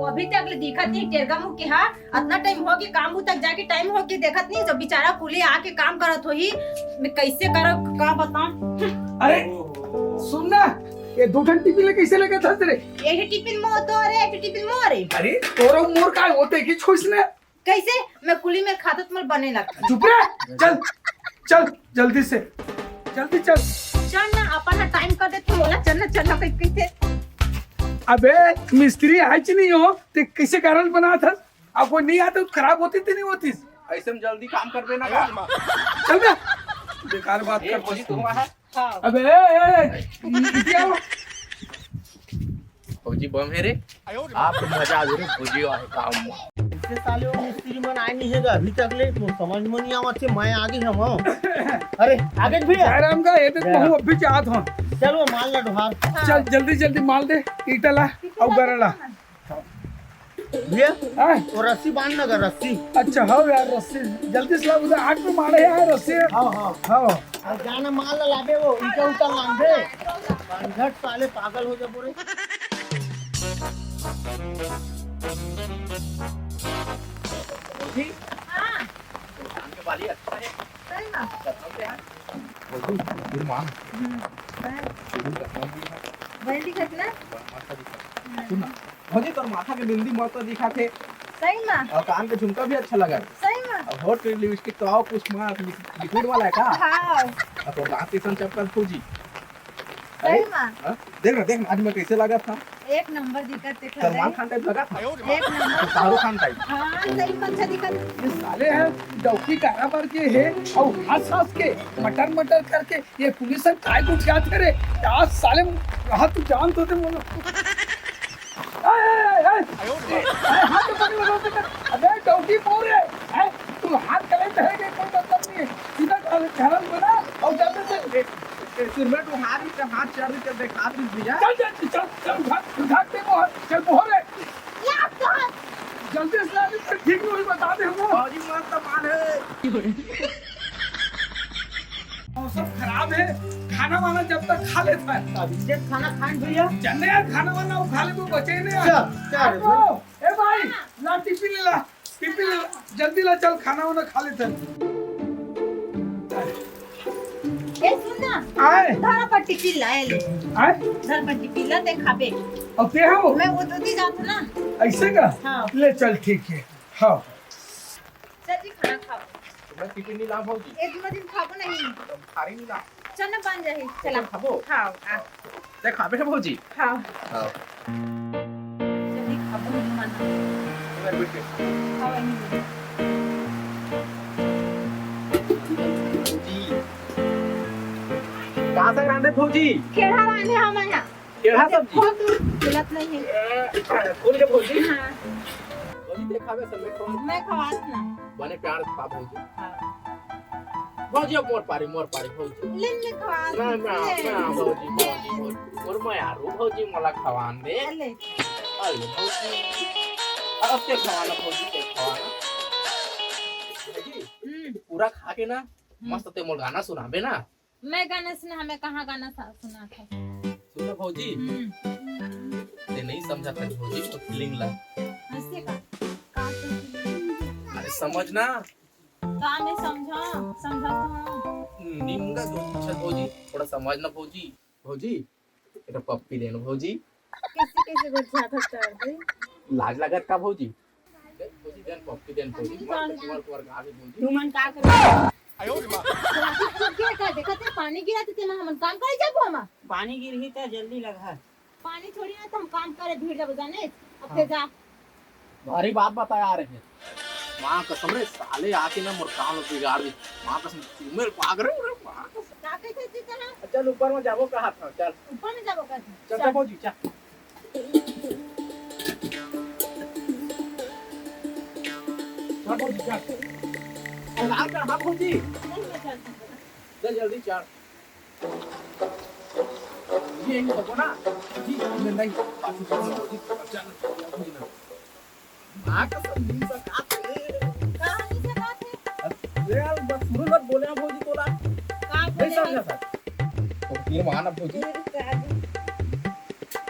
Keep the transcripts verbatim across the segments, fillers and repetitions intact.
अभी तक ले दिखत नहीं टेरगा मुँह के हा। अतना टाइम हो गए, काम तक जाके टाइम हो गए, देखत नहीं जो बेचारा कुली आके काम करत होही। मैं कैसे करब, का बताऊं? अरे सुन ना, ये दो ठन टिफिन ले कैसे लेके था तेरे? एक टिफिन मोर तो, अरे एक टिफिन मोर रे। अरे तोरो मोर का होते कि छोइस ने? कैसे? मैं कुली में खाता तो मोर बने लगता। चुप रे, चल, चल जल्दी से, जल्दी चल। चल ना, अपन ना टाइम कर देते, बोला चल ना, चल ना, कहीं कहीं से। अबे मिस्त्री आइच नहीं हो, ते कैसे गारल बना था? अब कोई नहीं आता तो खराब होती थी, नहीं होती। ऐसे में जल्दी काम करबे ना का? चल बे, बेकार बात ए, कर। भौजी, तू वहाँ? हाँ। अबे ए, ए, ए, इतिया हो। भौजी बम है रे। आप तो मजा आ गया रे भौजी वाले काम में। इतने साले वो मिस्त्री मन आए नहीं है अभी तक ले, वो समझ में नहीं आवत है, मैं आगे हम। अरे आगे भी है। जयराम का ये तो जयराम। कहूँ अभी चाहत हूँ। चल वो माल ला डोहार। चल जल्दी जल्दी माल दे, ईटा ला और गरला। भैया, हाँ। वो रस्सी बांध ना कर, रस्सी। अच्छा, हाँ यार, रस्सी। जल्दी से ला, उधर आग में मारे यार, रस्सी। हाँ, हाँ। हाँ। अउ जाना माल ला लाबे, वो ईटा उटा लांघे। झट साले पागल हो जाबो रे। जी। हाँ। कान के बाली अच्छा है। सही में। कसम से है। वो भी फिर मान। हम्म, है। शुरू कसम भी है। वही दिखत ना? मस्त दिखत। हम्म। सुन ना। भौजी, तोर माथा के बिंदी मस्त दिखत हे। सही में? अउ कान के झुमका भी अच्छा लगत। सही में? अउ होठ के लिपस्टिक तो अउ कुछ मार लिक-, लिक्विड वाला है का? हाँ। अउ तोर दांत कइसन चमकत भौजी? सही अरे, में? हाँ? देख ना, देख ना, आज मैं कइसे लगत हँव? एक नंबर दिखत हे तोर खड़े। सलमान खान टाइप लगत हँव। एक नंबर। शाहरुख खान टाइप। हाँ, सही में अच्छा दिखत हे। ये साले हैं, डौकी काला बर के हे, अउ हंस हंस के, मटर मटर करके, ये पुलिस से काय कुछ जात हे रे? आज साले, हाथ तो जान तो दे बोलो। ए, ए, ए, ए, ए, हाथ तो पकड़ लो, पकड़। अबे, डौकी मोर है। ए, तू हाथ कले तो है कि कोई मतलब नहीं है। सीधा घर, घर में बना और जल्दी से। ए, ए, सिर में तू हाथ ही तो हाथ चार दिन चल देखा दी भैया। चल, चल, चल, चल, उठा, उठा दे मोहर, चल मोहर है। ये आप कहाँ? जल्दी से आ, फिर ठीक नहीं हुई, बता दे हमको। बाबूजी, मस्त माल है। मौसम खराब है, खाना वाना जब तक खा लेता है। अभी से खाना खाए भैया। चल ना यार, खाना वाना वो खा ले, तू बचे ही नहीं यार। चल, चल, अरे चल। ए भाई, ला टिफिन ले ला, टिफिन ले ला, जल्दी ला, चल खाना वाना खा लेते हैं। ए सुन ना, आए। धरा पट्टी चिल्ला, ए ले। आए? धरा पट्टी चिल्ला, ते खाबे। अब ते हो? मैं वो तो दी जात ना। ऐसे का? हाँ। ले चल, ठीक है। हाँ। सर जी, खाना खाओ। मैं टिफिन नहीं ला भौजी। ए दुनो दिन खाबो नहीं। खारी नहीं ला। चल ना, बन जाही। चला। खाबो? खाओ, आ। ते खाबे है भौजी? खाओ। हाँ। चली, खाबो नहीं खाना। इधर बैठ के। खाओ, यहीं बैठ। भौजी। का संग रांधे भौजी? खेड़ा रांधे हम यहाँ। केढ़ा सब्जी? बहुत दूर मिलत नहीं है। ए, फूल के भौजी? हाँ। भौजी, देखा बे, सब में खवा। मैं खवात ना। बने प्यार खा भौजी। हाँ। भौजी, अब मोर पारी, मोर पारी, भौजी। ले, ले खवात। ना, ना, ले। ना, भौजी, ले। भौजी, भौजी। मोर मयारू भौजी, मोला खवान दे। ले। अरे, भौजी। अब ते खवाना, भौजी, ते खवाना। भौजी, हम्म। पूरा खा के ना, हम्म। मस्त ते मोर गाना सुनाबे ना। मैं गाना सुना, हमें कहाँ गाना सा-, सुना था? सुन ना भौजी, हम्म। ते नहीं समझा था भौजी, तो फीलिंग ला। हंसे का? का तो फीलिंग? अरे समझ ना। का मैं समझा? समझा तो हूँ। निम्न का जो पूछा भौजी, थोड़ा समझ ना भौजी। भौजी, एटा पप्पी लेन भौजी। कैसे, कैसे बच्चा था कर दे? लाज लगत का भौजी? देख भौजी, देन पप्पी देन भौजी, मस्त कुंवर कुंवर गा दे भौजी। तुमन का कर? के का देखत हे, पानी गिरा थे, तेमा हमन काम करे जाबो हम। पानी गिरही त जल्दी लगा। पानी छोड़ी ना, त हम काम करे भीड़ जाबो, जाने? अब ते जा। भारी बात बताया आ रहे हैं। माँ कसम रे, साले आके ना मोर काम बिगाड़ दी। माँ कसम, तू मेरे पाग रे, रे, माँ कसम। का कहिथे जी तोला? चल ऊपर में जाबो कहा था, चल। ऊपर में जाबो कहा था। चल, चल। चल भौजी, चल। चल भौजी, चल। अरे, लाल कर, हाँ भौजी। नहीं, नहीं, चल, चल। चल, जल्दी चल। ये यहीं रुको ना। जी, नहीं, नहीं, बात नहीं, चल, चल, चल, चल, चल। हाँ, कसम नहीं सकात है। कहाँ नहीं सकात है? अरे यार, बस शुरू मत बोले ना भौजी तोला। कहाँ नहीं बोले समझा हैं? था। तो फिर वहाँ ना भौजी। फिर कहाँ जी?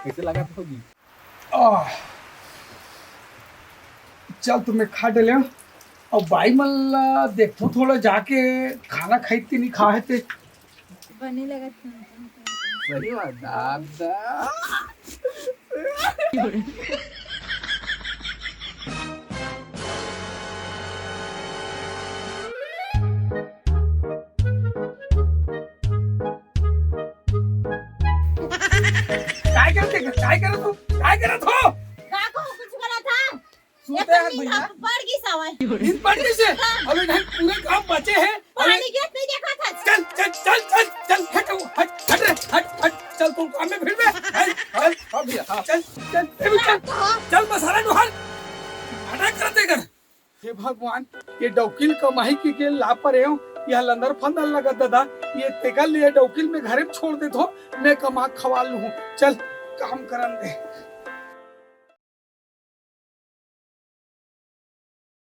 कैसे लगा भौजी? आह। चल, तुम्हें खा डले हो। अब बाई मन ला देखो, थोड़ा जाके खाना खाई थी, नहीं खा है ते। बने लगत नहीं। सही बात, दादा। काय करते, काय करत हो, काय करत हो? का को कुछ करत था? सुते हैं भैया। पड़ गई सावन। नींद पड़ गई से? हाँ। अबे नहीं, पूरे गांव बचे हैं। अबे पानी के नहीं देखा था। चल, चल, चल, चल, चल, हट, हट, हट रे, हट, हट, चल तू काम में भिड़ में। हट, हट, हाँ भैया, हाँ। चल, चल, ए भी चल, चल मसाला डुहार। हटा करते कर। हे भगवान, ये डौकिल कमाई के के ला परे हो, यह लंदर फंदर लगत दादा, ये तेकर लिए डौकिल में घरे में छोड़ देत हो, मैं कमा खवा लूँ। चल, काम करन दे।